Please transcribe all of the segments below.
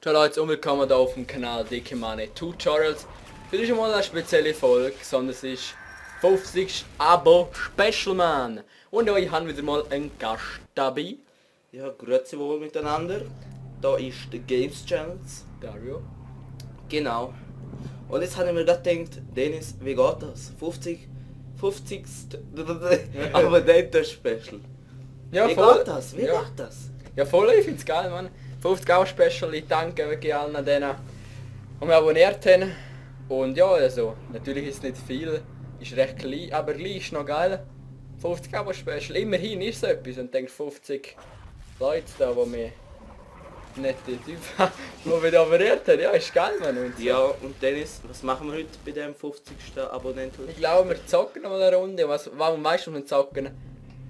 Ciao Leute und willkommen hier auf dem Kanal Dicke Money Tutorials. Das ist mal eine spezielle Folge, sondern es ist 50. Abo Special Man. Und ja, ich habe wieder mal einen Gast dabei. Ja, grüezi wohl miteinander. Da ist der Games Channels. Dario. Genau. Und jetzt habe ich mir gerade gedacht, Dennis, wie geht das? 50. Aber nicht das Special. Ja, Wie voll. geht das? Wie Ja. geht das? Ja voll, ich finde es geil, Mann. 50 Abo Special, ich danke wirklich allen denen, die mich abonniert haben. Und ja, also, natürlich ist es nicht viel, ist recht klein, aber gleich ist noch geil. 50 Abo Special, immerhin ist es etwas und denke 50 Leute da, die mich nicht die Typen, die mich abonniert haben, ja, ist geil, Mann. Und so. Ja, und Dennis, was machen wir heute bei dem 50. Abonnenten? Ich glaube, wir zocken noch mal eine Runde. Warum weißt du, wir zocken?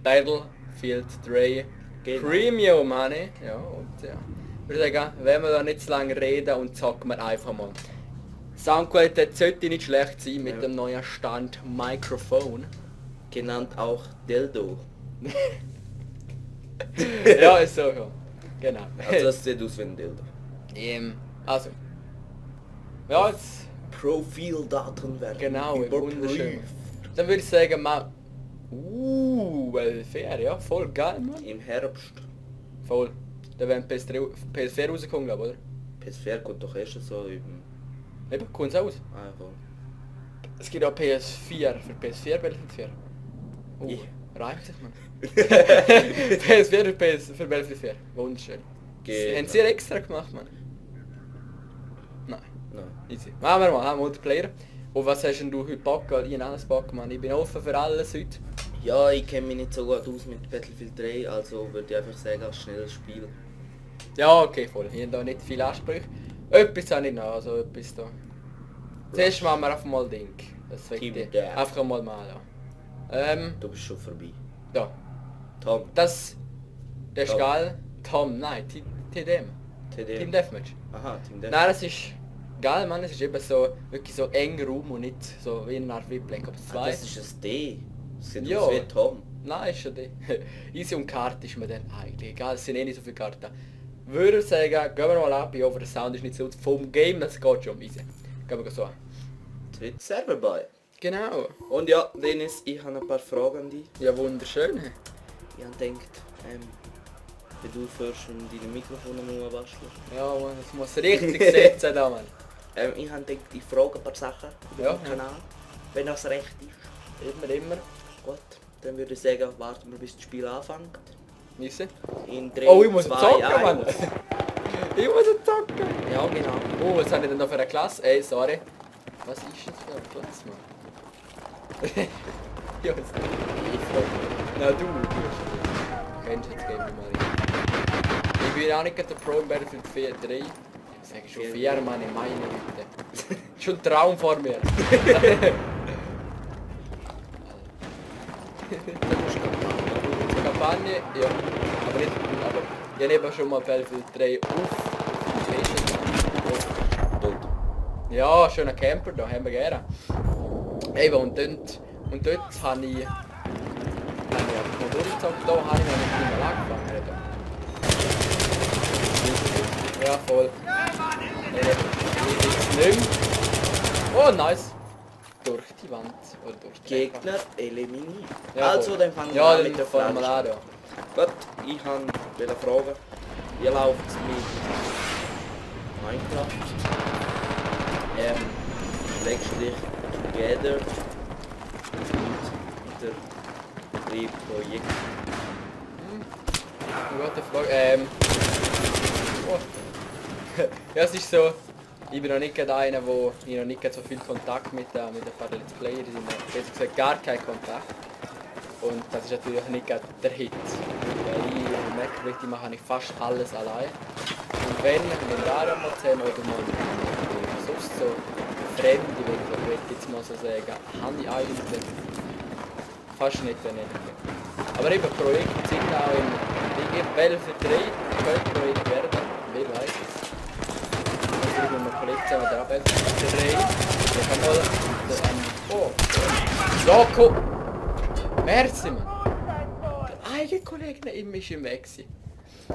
Battlefield 3 Genau. Premium, Mann. Ja, und ja. Ich würde sagen, wenn wir da nicht zu lange reden und zocken wir einfach mal. Soundqualität sollte nicht schlecht sein mit Ja. dem neuen Stand Mikrofon. Genannt auch Dildo. Ja, ist so, ja. Genau. Also das sieht aus wie ein Dildo. Also. Ja, jetzt, Profildaten werden genau, überprüft. wunderschön. Dann würde ich sagen, mal... well, fair, ja, voll geil, Mann. Im Herbst. Voll. Da werden PS4 rausgekommen, glaube ich, oder? PS4 kommt doch erst so im... Eben, kommt es aus. Ah, voll. Es gibt auch PS4 für PS4 Battlefield 4. Ich. Reicht sich, man. PS4 für Battlefield 4. Wunderschön. Genau. Haben sie extra gemacht, man? Nein. Nein. Easy. Machen wir mal, Multiplayer. Und was hast denn du heute Bock? Ich habe alles Bock, man. Ich bin offen für alles heute. Ja, ich kenne mich nicht so gut aus mit Battlefield 3, also würde ich einfach sagen, als schnelles Spiel. Ja, okay, voll. Ich habe da nicht viel Ansprüche. Etwas habe ich noch, also etwas da. Zuerst machen wir einfach mal Ding. Das will Team ich Death. einfach mal ja. Du bist schon vorbei. Da. Tom, Das ist Tom. geil. Tom, nein, TDM. TD. Team Deathmatch. Aha, Team Death. Nein, das ist geil, Mann. Es ist eben so, wirklich so eng Raum und nicht so wie eine Art wie Black Ops 2. Ah, das ist ein D. Das sieht Ja. aus wie Tom. Nein, ist schon die. Easy und Karte ist mir dann eigentlich egal. Es sind eh nicht so viele Karten. Würde sagen, gehen wir mal ab. Ja, aber der Sound ist nicht so vom Game, das geht schon easy. Gehen wir so an. Jetzt wird selber bei. Genau. Und ja, Dennis, ich habe ein paar Fragen an dich. Ja, wunderschön. Ich habe gedacht, wenn du first und deine Mikrofone nur bastelst. Ja, Mann, das muss richtig setzen da, Mann. Ich habe gedacht, ich frage ein paar Sachen über Ja, den ja. Kanal. Wenn das recht ist. Immer. Gut, dann würde ich sagen, warten wir bis das Spiel anfängt. Wissen? In 3, Oh, ich muss 2, zocken, 1. Mann. Ich muss zocken. Ja, genau. Oh, was habe ich denn da für eine Klasse? Ey, sorry. Was ist das für eine Klasse, Mann? Ja, jetzt. Ich frage mich. Na du kennst jetzt Game nicht mal. Ich bin auch nicht gerade der Pro im Battlefield 4 3. Ich sage schon 4, Mann, ich meine Güte. Schon ein Traum vor mir. Zur Kampagne, ja. Aber nicht, aber ich habe eben schon mal Battlefield 3 auf PlayStation. Tot. Ja, schöner Camper, da haben wir gerne. Eben, und dort habe ich einfach mal durchgezockt, da habe ich noch nicht mal angefangen. Da. Ja, voll. Jetzt nicht mehr. Oh, nice. Durch die Wand. Oder durch die Gegner eliminiert. Ja, also, voll. dann fangen wir Ja, an dann mit der fangen wir Frage. an, ja. Gut, ich wollte fragen, wie läuft es mit Minecraft? Schlägst du dich together und mit der Betriebprojekt? Gute Frage. Oh. Ja, es ist so, ich bin noch nicht gerade einer, wo ich noch nicht gerade so viel Kontakt mit den paar Let's Player, die sind besser gesagt gar kein Kontakt. Und das ist natürlich nicht gerade der Hit. Weil ich merke wirklich, ich mache eigentlich fast alles allein. Und wenn Dario mal zusammen oder mal sonst so Fremde, will ich jetzt mal so sagen, habe ich eigentlich fast nicht daneben. Aber eben Projekte sind auch in Battlefield 3 könnte Projekt werden, wer weiß es. Ich will mal Kollegen zusammen der Battlefield 3. Ich kann mal oh! Ja, komm! Merci, Mann! Der eigene Kollege neben mir ist im Weg.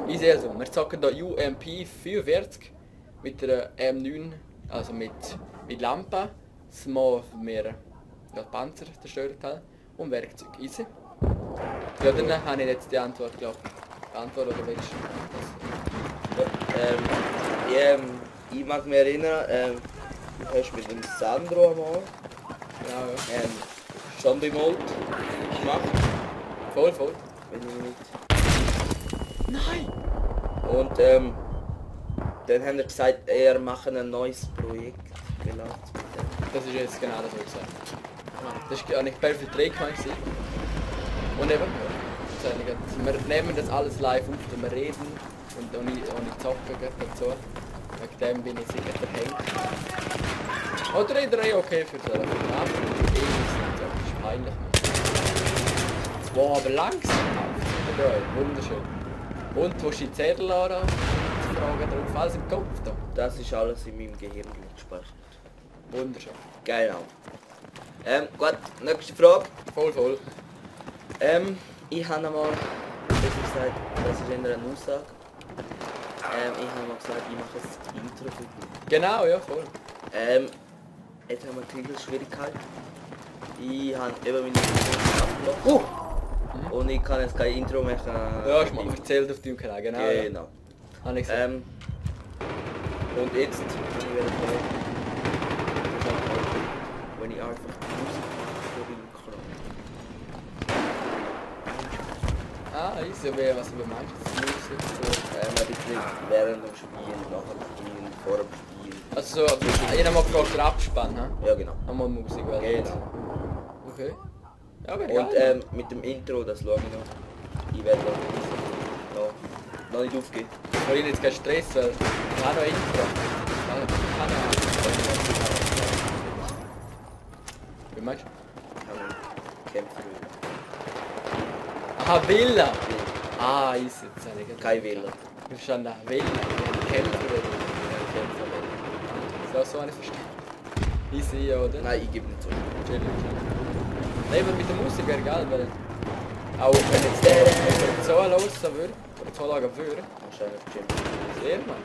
Ich sehe so, wir zocken hier UMP 45 mit der M9, also mit Lampe, das Mal mir ja, Panzer zerstört habe und Werkzeug. Easy. Ja, dann habe ich jetzt die Antwort, glaube ich. Die Antwort oder willst du? Ich mag mich erinnern, du hast mit dem Sandro einmal Ja, ja. Zombie Mode gemacht. Voll, voll. Wenn ich nicht. Nein! Und dann haben wir gesagt, er macht ein neues Projekt. Wie läuft's mit dem? Das ist jetzt genau das, was ich gesagt habe. Das war eigentlich Battlefield 3 gemeint. Und eben, wir nehmen das alles live auf, und wir reden und ohne zocken dazu. Wegen dem bin ich sicher verhängt. Oder in der okay für so eine Abend. Das ist peinlich. Wow, aber langsam. Wunderschön. Und wo ist die Zettel da? Die Frage drauf, alles im Kopf da. Das ist alles in meinem Gehirn gespeichert. Wunderschön. Genau. Gut, nächste Frage. Voll. Ich habe einmal, gesagt, das ist eher eine Aussage. Ich habe mal gesagt, ich mache das Intro für dich. Genau, ja, voll. Jetzt haben wir eine Schwierigkeit. Ich habe eben meine Intro abgebrochen. Und ich kann jetzt kein Intro machen. Ja, ich habe erzählt auf deinem Kanal, genau. Genau. Ja. Habe ich gesagt. Und jetzt, wenn ich wieder wenn ich einfach die Musik vorbeikomme. Easy, aber was du meinst, das ist Musik so. Ein bisschen während dem Spielen, nach dem Spielen, vor dem Spielen. Also so, ich habe mal gefragt, der Abspann, hä? Ja, genau. Einmal Musik, weil Genau. Okay. Ja, aber Und geil. mit dem Intro, das schaue ich noch. Ich werde noch nicht aufgeben. Ich habe jetzt keinen Stress, weil ich habe noch Intro. Keine Ahnung. Wie meinst du? Ich habe einen Kämpfer. Aha, Villa! Easy, jetzt habe ich Kein Wähler. Ich stand da, Villa, Kämpfer. So habe ich verstanden. Easy, ja, oder? Nein, ich gebe nicht so. Chillig. Nein, aber mit der Musik wäre geil, weil auch wenn jetzt der so hören würde, oder so lagen würde, Wahrscheinlich Jim. sehr man.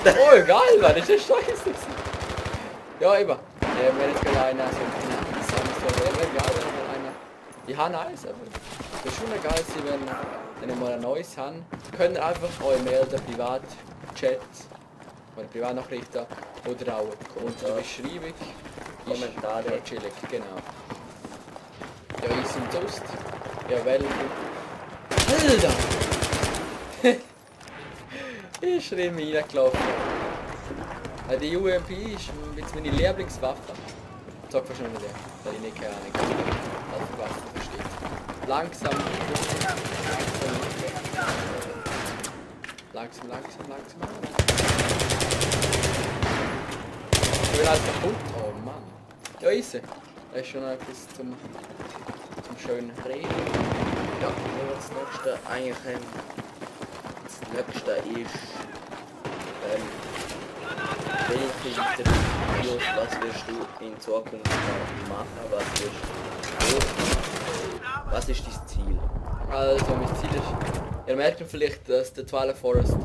Oh, geil, Mann, das ist scheiße. Ja, eben. Wenn jetzt gerade einer so ein wäre geil, wenn einer. Ich habe eins, aber es ist schon geil, wenn wir mal ein neues haben. Könnt ihr einfach euch melden, Privatchat oder Privatnachrichten oder auch unter der Beschreibung. Kommentare. Ja, chillig, genau. Ja, ich sind Toast. Ja, weil. Alter! Ich schrie mir reingelaufen. Die UMP ist jetzt meine Lieblingswaffe. Sag wahrscheinlich nicht, weil ich nicht keine Ahnung habe, was für Waffe versteht. Langsam. Ich will halt kaputt. Oh Mann. Ja, easy. Das ist schon etwas zum schönen Reden. Ja, das nächste eigentlich das nächste ist welche weiteren Videos, was wirst du in Zukunft machen, was ist dein Ziel? Also, mein Ziel ist, ihr merkt vielleicht, dass der Twilight Forest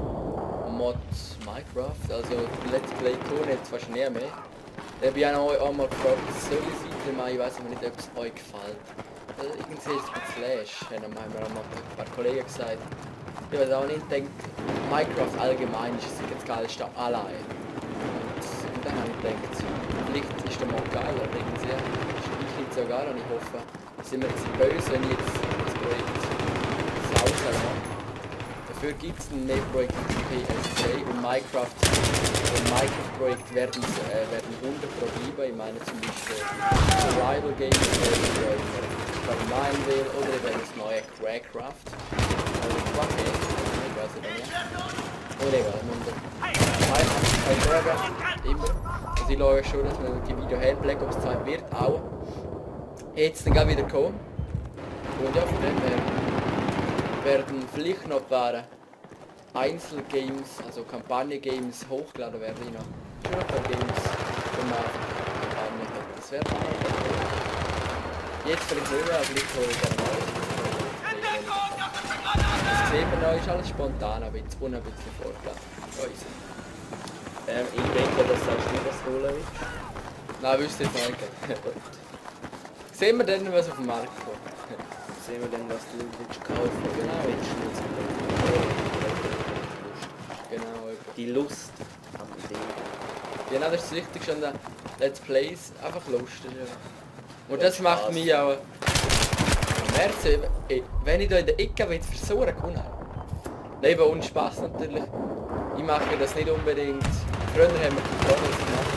Mod Minecraft, also Let's Play Icon jetzt fast nie mehr. Ich habe auch mal gefragt, soll ich weitermachen, ich weiß aber nicht, ob es euch gefällt. Irgendwie ist es ein Slash, haben mir auch mal ein paar Kollegen gesagt. Ich weiß auch nicht, denkt, Minecraft allgemein ist das geilste allein. Und dann habe ich gedacht, vielleicht ist der Mod geiler, irgendwie ich nicht sogar und ich hoffe, sind wir jetzt böse, wenn ich jetzt das Projekt sausen mache. Dafür gibt es ein Projekt PS2 und Minecraft Projekt werden 100 Pro bleiben. Ich meine zum Beispiel Survival Games, wenn man meinen will, oder eben das neue Crackcraft. Also Crackcraft, ich weiß nicht mehr. Oder egal, ich schaue immer. Also ich schaue schon, dass wir die Video haben. Black Ops 2 wird auch jetzt dann wieder kommen. Und ja, von dem her werden vielleicht noch ein paar Einzelgames, also Kampagne-Games hochgeladen werden. Ich noch ein paar Games, wo man Kampagne hat. Das wäre auch jetzt vielleicht nicht mehr, aber vielleicht hole ich dann mal. Das eben noch ist alles spontan, ein bisschen, und ein bisschen vorgeplant. Easy. Ich denke, dass du auch nicht das holen willst. Nein, wüsste ich nicht. Sehen wir dann, was auf den Markt kommt. Sehen wir dann, was du willst kaufen Genau. willst. Genau, eben. Die Lust am Leben. Genau, das ist das Wichtigste an den Let's Plays, einfach lustig. Ja. Und Ja, das macht Spaß. mich auch... Merci, wenn ich da in der Ecke will versuchen kann. Leben und Spaß natürlich. Ich mache das nicht unbedingt. Früher haben wir Tutorials gemacht,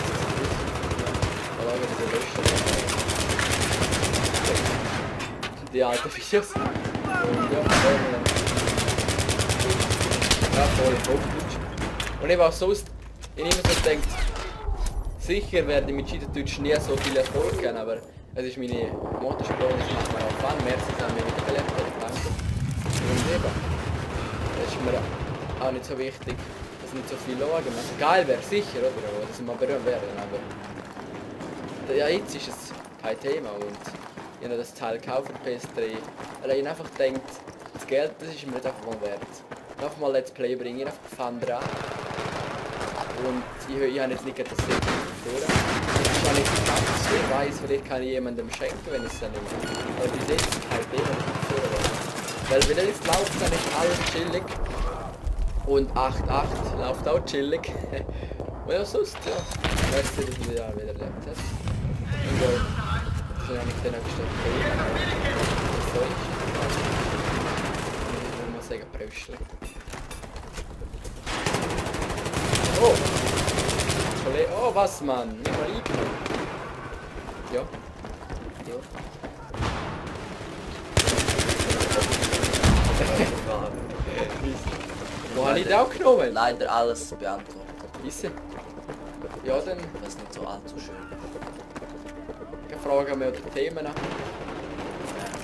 aber wenn ich löschen. Die alten Videos. Und ja, voll Hochdeutsch. Und ich war sonst, ich immer so gedacht, sicher werde ich mit Schweizerdeutsch nie so viel Erfolg haben, aber es ist meine Muttersprache, das macht mir auch Fun. Merci, dass mir wiederbelebt hat, danke. Und eben, das ist mir auch nicht so wichtig, dass nicht so viel schauen. Also geil wäre sicher, oder? Dass wir mal berühmt werden, aber ja, jetzt ist es kein Thema und ich habe das Teil gekauft für PS3, weil ich einfach denkt, das Geld, das ist mir nicht einfach mal wert. Einfach mal Let's Play bringen, einfach Fun dran. Und ich habe jetzt nicht das Set führen. Das ist auch nicht ganz, ich weiss, vielleicht kann ich jemandem schenken, wenn ich es dann nehme. Aber bis jetzt kein Thema, das ich führen will. Weil wenn er jetzt läuft, dann ist alles chillig. Und 8.8 läuft auch chillig. Und ja, sonst, ja. Weißt du, dass man wieder erlebt hat. Und ja, das ist eigentlich dann auch gestellt. Was so ist. Ich würde mal sagen, Brüschli. Oh! Oh, was, Mann? Nicht mal eingenommen. Ja. Ja. Wo habe ich den auch genommen? Leider alles beantwortet. Weisse. Ja, dann Das ist nicht so allzu schön. fragen wir die Themen an.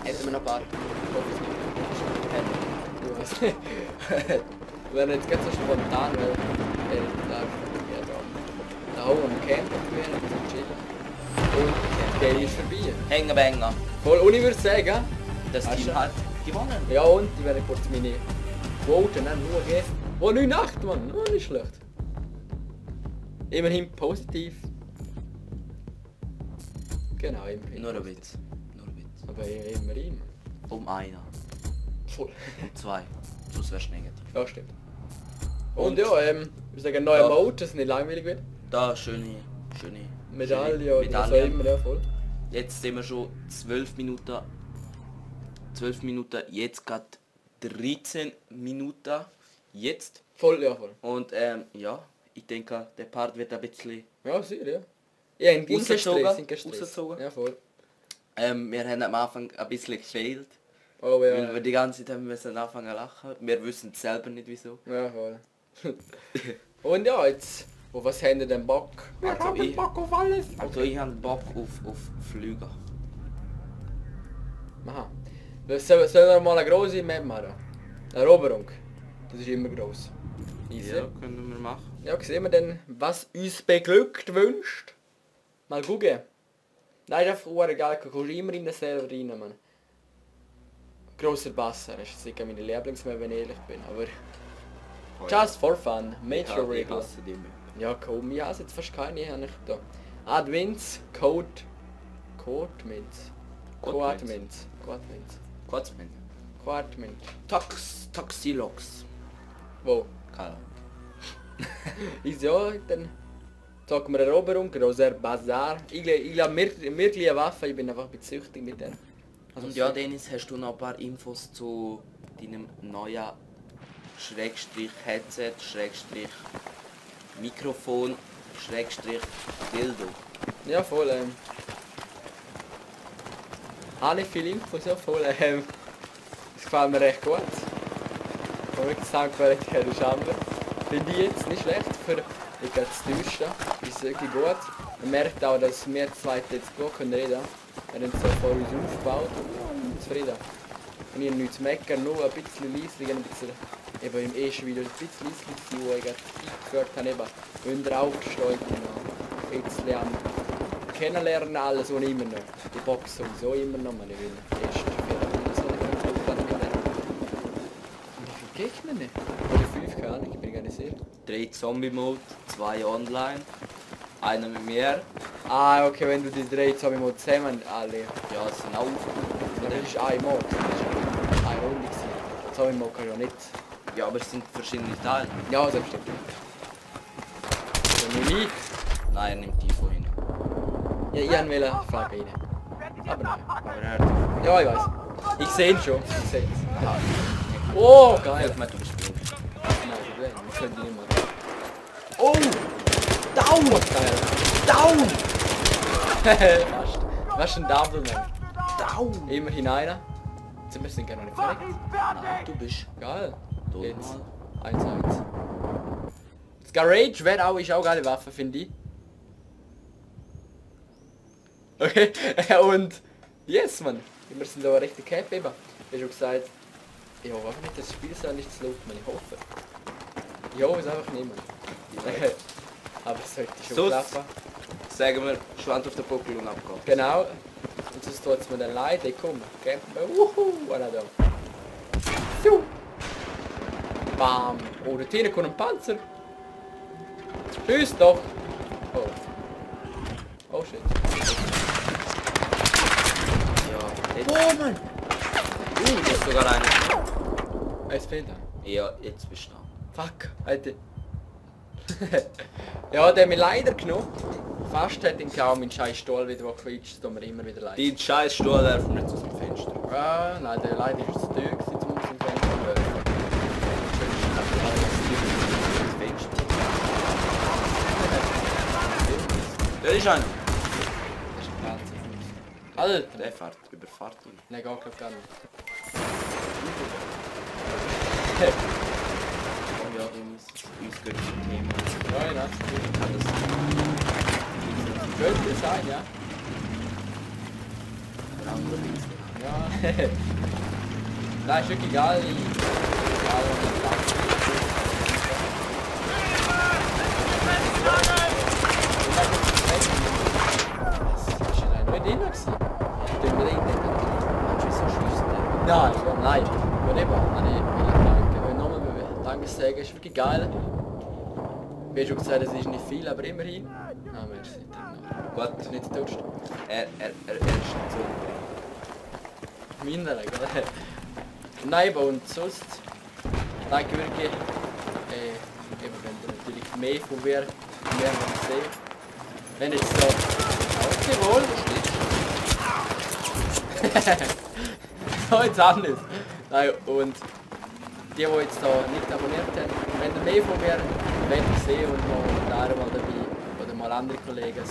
Hätten wir noch ein paar? Du weißt nicht. Wir werden jetzt ganz so spontan, weil da oben am Camp wäre so chillen. Und der ist vorbei. Hängebanger. Voll, und ich würde sagen, Das Hast Team du? hat gewonnen. ja und, ich werde kurz meine Quoten nur geben. Oh, 9,8, Mann, oh, nicht schlecht. Immerhin positiv. Genau, immerhin. Nur ein Witz. Nur ein Witz. Aber immerhin. Um einer. Voll. Um zwei. Sonst wär's negativ. Ja, stimmt. Und ja, ich sage, ein neuer Ja. Mode, dass es nicht langweilig wird. Da schöne Medaille oder was auch Medaille. immer, ja voll. Jetzt sind wir schon 12 Minuten. 12 Minuten, jetzt gerade 13 Minuten. Jetzt. Voll, ja voll. Und ja, ich denke, der Part wird ein bisschen... Ja, sicher, ja. Ja, in Rausgezogen. Rausgezogen. Ja, voll. wir haben am Anfang ein bisschen gefehlt. Oh ja. Weil wir die ganze Zeit haben müssen anfangen zu lachen. Wir wissen selber nicht wieso. Ja, voll. Und ja, jetzt, auf was haben ihr denn Bock? Also ich- Bock auf alles. Also ich habe Bock auf Flüge. Aha. Sollen wir mal eine grosse Map machen? Eine Eroberung. Das ist immer gross. Easy. Ja, können wir machen. Ja, sehen wir denn, was uns beglückt wünscht? Mal gucken. Nein, das ist einfach geil, du kommst immer in den Server rein, Mann. Grosser Basser, das ist sicher meine Lieblingsmap, wenn ich ehrlich bin, aber... Just for fun, Major Ich Regular. hasse die Map. Ja, komm, ich habe jetzt fast keine, habe ich da. Admins, Code... Codeminz. Coadminz. Coadminz. Kurzmann. Coadminz. Taxilox. Wo? Keine Ahnung. Ist ja, dann... Sagen wir Eroberung, grosser Bazar. Ich glaube, mir gleichen Waffen, ich bin einfach ein bisschen süchtig mit denen. Also Und ja, Dennis, hast du noch ein paar Infos zu deinem neuen Schrägstrich-Headset, Schrägstrich-Mikrofon, Schrägstrich-Dildo? Ja, voll. Habe nicht viel Infos, ja voll. Das gefällt mir recht gut. Und wirklich Soundqualität ist anders. Finde ich jetzt nicht schlecht für ich gehe das teuerste. Ist wirklich gut. Man merkt auch, dass wir zwei jetzt gut können reden. Wir haben es so vor uns aufgebaut und ja, ich bin zufrieden. Und ich habe nichts zu meckern, nur ein bisschen leislich, ein bisschen, eben im ersten Video ein bisschen leislich sein, wo ich gerade eingeführt habe, eben, wenn ihr aufsteigt, ein bisschen am Kennenlernen alles und immer noch. Die Box sowieso immer noch, man will erst 4 Stunden so nicht mit denen. Gegner nicht. Oder 5, keine Ahnung, ich bin gar nicht sicher. 3 Zombie-Mode, 2 online, einer mit mir. Ah, okay, wenn du die 3 Zombie-Mode zusammen alle. Ja, es sind auch Das ist ein Mod. Das ist eine Runde gewesen. Zombie-Mode kann ja nicht. Ja, aber es sind verschiedene Teile. Ja, selbstverständlich. Wenn ich. Nein, er nimmt die vorhin. Ja, ich wollte Flagge rein. Aber nein. Aber er hat... Ja, ich weiß. Ich sehe ihn schon. Ich sehe es. Oh, geil. Hilf mir, du bist blind. Nein, ich könnte ihn nicht mehr. Oh! Down! Geil. Down! Fast. Was ist ein Double, Mann? Down! Immerhin einer. Wir sind gar noch nicht fertig. Nein, du bist... Geil. Du Jetzt. mal. 1-1. Das Garage wäre auch, ist auch eine geile Waffe, finde ich. Okay, und... Yes, Mann. Wir sind da richtig happy eben. Ich habe schon gesagt... Ich hoffe einfach nicht, das Spiel soll nicht zu laut, man. Ich hoffe. Ich hoffe es einfach nicht, Mann. Aber es sollte schon Sus. klappen. Sagen wir, Schwand auf den Buckel und abgehen. Genau. Und sonst tut es mir dann leid, ich komme. Campen. Einer da. So. Bam. Oh, dort hinten kommt ein Panzer. Tschüss doch. Oh. Oh shit. Ja, jetzt... Oh Mann. Jetzt sogar einer. Es fehlt er. Ja, jetzt bist du da. Fuck. Alter. Ja, der hat mich leider genommen. Fast hat ihn kaum mein scheiß Stuhl wieder gequetscht, tut mir immer wieder leid. Dein scheiß Stuhl darf nicht aus dem Fenster. Ah, nein, der leider ist zu teuer gewesen, um aus dem Fenster zu werfen. Das Fenster. Da ist einer. Das ist ein Platz. Alter! Der fährt über Fahrt. Nein, geht glaub gar nicht. Ja, uns geht zum Thema. Ja, das Kann das könnte sein, ja. ein anderer Witz? Ja. Nein, ist wirklich egal. Egal, was ich sage. Was ist denn da nicht drin gewesen? Den wir drin Hast du so Schüsse? Nein, nein. Ja, eben. Danke. Nochmal Danke sagen, ist wirklich geil. Wie schon gesagt, es ist nicht viel, aber immerhin. Ah, merci. Gut. Nicht Durst. Er ist nicht so. Minder, gell? Nein, aber und sonst. Danke wirklich. Eben, wenn ihr natürlich mehr von mir sehen. Wenn jetzt so. Okay, wohl. So, jetzt anders. Nein, und die jetzt da nicht abonniert haben, wenn ihr mehr von mir wollt sehen und mal mal dabei oder mal andere Kollegen,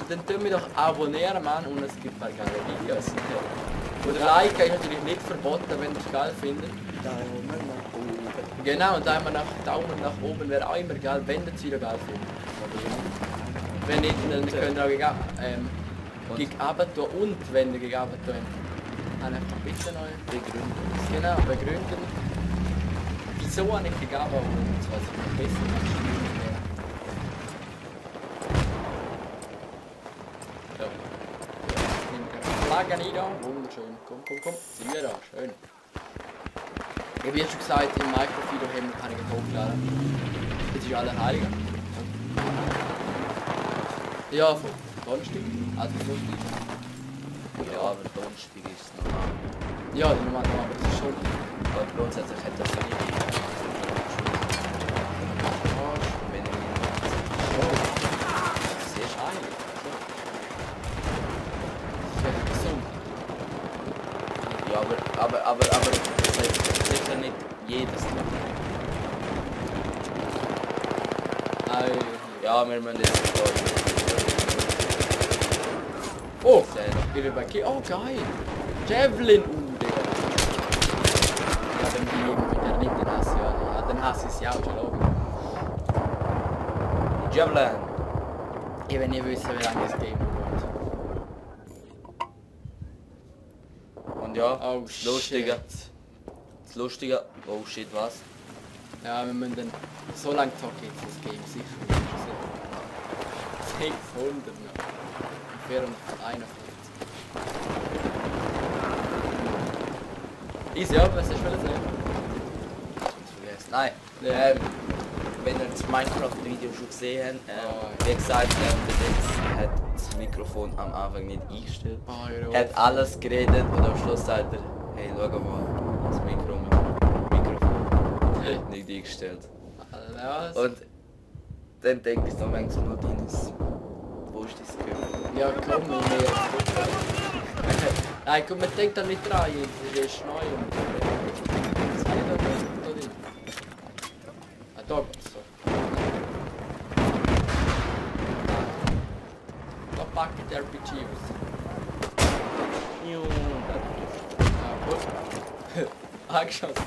dann tun wir doch abonnieren, Mann, und es gibt ein paar geile Videos. Oder liken ist natürlich nicht verboten, wenn ihr es geil findet. Daumen nach oben. Genau, und einmal nach Daumen nach oben wäre auch immer geil, wenn ihr es wieder geil findet. Wenn nicht, dann könnt ihr auch gegen Abend tun, und wenn ihr gegen Abend tun, einfach bitte neu Begründen. genau begründen, wieso habe ich gegen Abend und was ich noch besser kann. Ja. Nehmen wir die Flagge rein, wunderschön. Komm, sind wir da, schön. Ich habe ja schon gesagt, im Microfido kann ich ihn hochladen. Das ist Allerheiliger. Ja, von Donnerstag. Also Sonntag. Ja, aber Donnerstag ist es noch. Ja, die machen aber das ist schon. Aber grundsätzlich hat das nicht. Wenn ich Sehr schade. Das wäre gesund. ja, aber das hat sicher nicht jedes Tag. Nein. Ja, wir müssen jetzt gehen. Oh, ich bin bei Ki. Oh, geil. Javelin. Digga. Ja, dann bin ich mit der nicht den Hass, ja. Ja, dann hasse ich es ja auch schon oben. Javelin. Ich will nicht wissen, wie lange das Game geht. Und ja, Oh, das Lustige. shit. Das Lustige. Oh shit, was? Ja, wir müssen dann so lange zocken jetzt das Game, sicher. 600 noch. 451. Easy, ja, was hast du sagen? Nein. Ja. Wenn ihr das Minecraft-Video schon gesehen habt, Oh, wie gesagt, der Dennis hat das Mikrofon am Anfang nicht eingestellt. Oh, Er hat alles geredet und am Schluss sagt er, hey, schau mal, das Mikrofon nicht eingestellt. Ja, Und dann denke ich so manchmal noch, Dennis, wo ist das Gehör? ja, komm, ich will jetzt gut. Nein, komm, man denkt da nicht dran, das ist neu und das habe ich da drin. Ah, da geht's so. Da packt der RPG aus. Ah, gut. Angeschossen.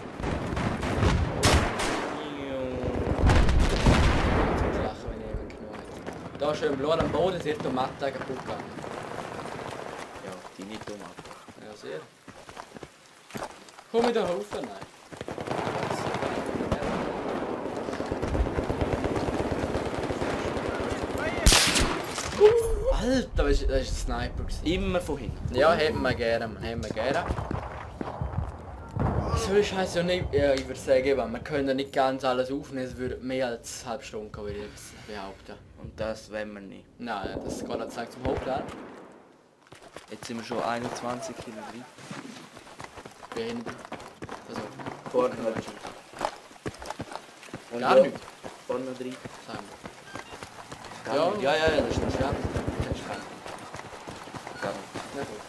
Ich lache, wenn ich jemand genug hat. Da ist schön Blut am Boden, sie hat Tomate kaputt gegangen. Ja, die nicht dumm ab. Ja, sehr. Komm in den Haufen, nein. Alter, das ist ein Sniper gewesen. Immer von hinten. Ja, hätten wir gerne, man, hätten wir gerne. So ist heißt ja nicht, ja, ich würde sagen, wir können nicht ganz alles aufnehmen, es würde mehr als eine halbe Stunde gehen, würde ich behaupten. Und das wollen wir nicht. Nein, das geht jetzt nicht zum Hauptteil. Jetzt sind wir schon 21 Kilo drin. Wie hinten. Also, Vorne noch und gar ja, nicht, Vorne drin. sagen Gar Ja. nicht. Ja, das ist nicht wir. Ja, Das ist fein. Gar nicht. na gut.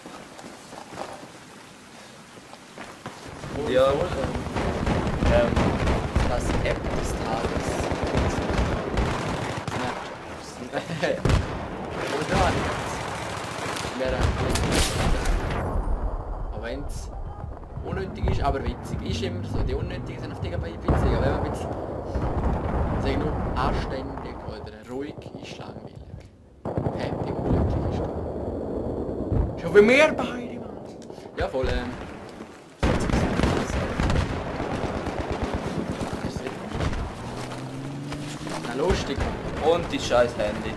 Ja. Und, Das App des Tages. Snapchat. Und da wäre auch wenn es unnötig ist, aber witzig. Ist immer so, die Unnötigen sind auf die witzig. Aber wenn man ein bisschen, sag nur, anständig oder ruhig ist, langweilig. Happy und glücklich ist gut. Schon wie wir beide, Mann. Ja, voll, na, lustig. Und die scheiß Handy.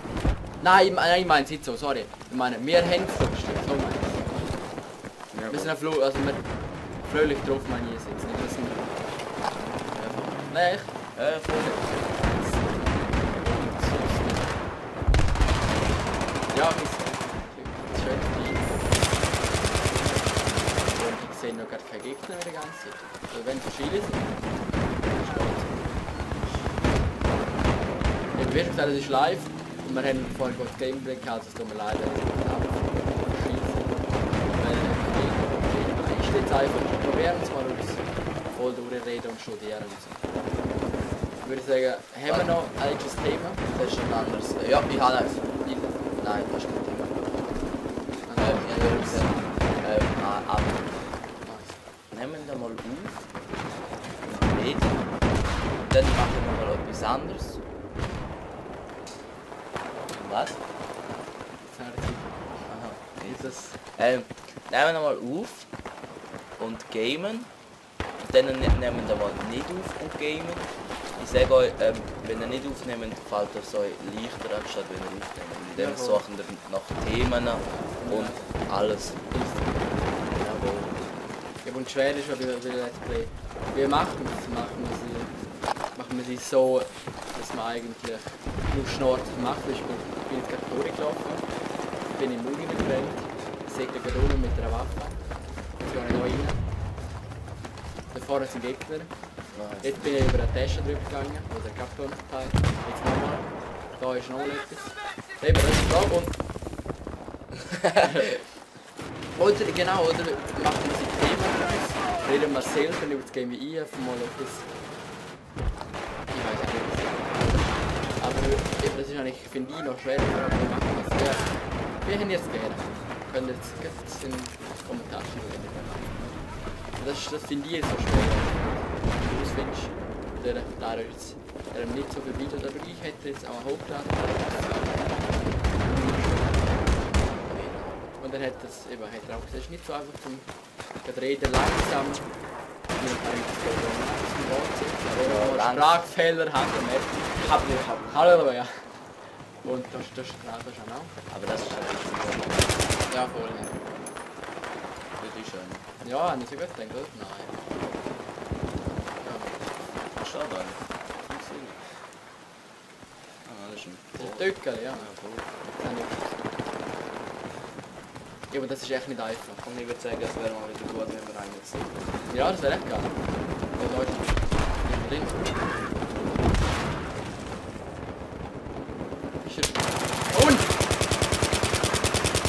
Nein, ich meine es nicht so, sorry. Ich meine, wir haben es lustig, so meine ich. Wir sind auf also wir fröhlich drauf, meine ich jetzt nicht. Das sind nein, echt. Voll. Ja, ich schön für dich. Und ich sehe noch gar keine Gegner mehr die ganze Zeit. Also wenn verschiedene sind. Ich habe gesagt, es ist live und wir haben vorhin das Gameplay gehabt, es tut mir leid, dass ich nicht abschieße. Ich stehe jetzt einfach, probieren es mal aus. Voll durchreden und studieren und so. Ich würde sagen, haben wir noch ein eigenes Thema? Das ist ein anderes. Ja, ich habe eins. Nein, das ist kein Thema. Ich habe gesagt, aber nehmen wir mal auf und reden. Dann machen wir mal etwas anderes. Was? Aha, Ist das... nehmen wir mal auf und gamen. Und dann nehmen wir mal nicht auf und gamen. Ich sage euch, wenn ihr nicht aufnehmt, fällt es euch leichter anstatt wenn ihr aufnehmt. Und in dem Jawohl. suchen wir nach Themen und alles. Jawohl. Ja, und schwer ist ja bei Let's Play. Wie machen wir es? Machen wir sie so, dass man eigentlich nur Schnort macht. Ich bin jetzt gerade durchgelaufen, bin im Muli gerannt, sehe gerade unten mit einer Waffe. Jetzt gehe ich noch rein. Da vorne sind Gegner. Jetzt bin ich über eine Tasche drüber gegangen, wo der Kapitän hat. Jetzt nochmal. Da ist noch etwas. Eben, das ist da und... oder genau, oder machen wir sie Thema draus. Reden wir selber über das Game wie einfach mal etwas... Ich weiß nicht. Aber eben, das ist eigentlich, finde ich, noch schwer, wie machen wir das. Wir haben jetzt gerne. Könnt ihr jetzt in den Kommentaren schreiben. Das finde ich jetzt so schwer. Wenn du es findest, da jetzt nicht so viel Videos, aber ich hätte jetzt auch hochgeladen. Und dann hat das eben, hat er auch gesagt, es ist nicht so einfach zum Reden langsam. Sprachfehler haben wir nicht. Halleluja. Und das Sprache schon auch. Aber das ist halt richtig. Ja, voll. Das ist schön. Ja, nicht so gut gedacht, oder? Nein. Ja. steht da? Ah, das ist ein Das ist ein Töckel, ja. Ja, gut. Ja, aber das ist echt nicht einfach. Und ich würde sagen, es wäre mal wieder gut, wenn wir einen jetzt sehen. Ja, das wäre echt geil. Ja, Leute. Ja, drin. Und!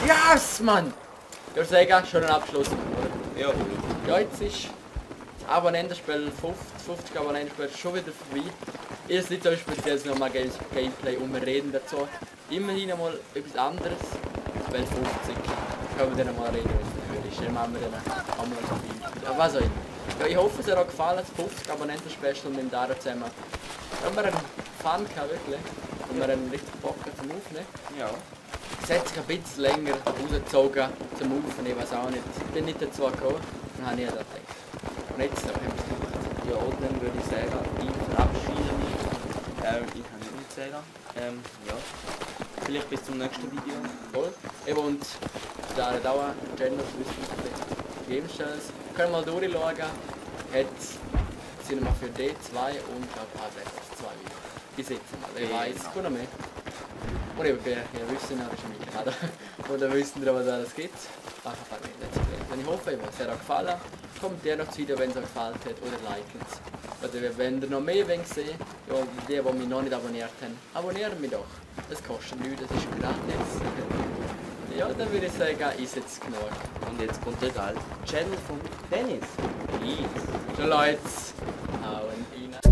Yes, Mann! Ich würde sagen, schon ein Abschluss. Oder? Ja, Ja, jetzt ist das Abonnentenspiel 50 Abonnentenspiel schon wieder vorbei. Ist nicht so speziell nochmal Gameplay und wir reden dazu. Immerhin einmal etwas anderes. Weil 50 können wir dann mal reden, wenn es ist. Dann machen wir dann einmal so viel. Ja, was auch immer. Ja, ich hoffe, es hat euch gefallen, das 50 Abonnenten-Special mit dem Dara zusammen. Da haben wir einen Fun gehabt, wirklich. Und wir haben richtig Bock zum Aufnehmen. ja. Es hat sich ein bisschen länger rausgezogen zum Aufnehmen, ich weiß auch nicht. Ich bin nicht dazu gekommen, dann habe ich das gedacht. Und jetzt haben wir es gemacht. Ja, und dann würde ich sagen, ich verabschiede mich. Ich kann nicht sagen. Ja. Vielleicht bis zum nächsten Video. Voll. Eben, und da hat auch ein Channel für Gameshows. Können wir mal durchschauen. Hat Cinema für D2 und Hardware 2 wieder. Bis jetzt mal. Ich weiss, kommt noch mehr. Und eben, wer wissen, ist ein Mikado. Und dann wissen wir, was alles gibt. Ach, Let's Play. Und ich hoffe, es hat euch gefallen. Kommentiert noch das Video, wenn es euch gefallen hat, oder liken es. Oder wenn ihr noch mehr sehen wollt, ja, die mich noch nicht abonniert haben, abonnieren mich doch. Das kostet nichts, das ist gratis. Ja, dann würde ich sagen, ist jetzt genug. Und jetzt kommt der geile Channel von Dennis. Please. So Leute, hauen rein.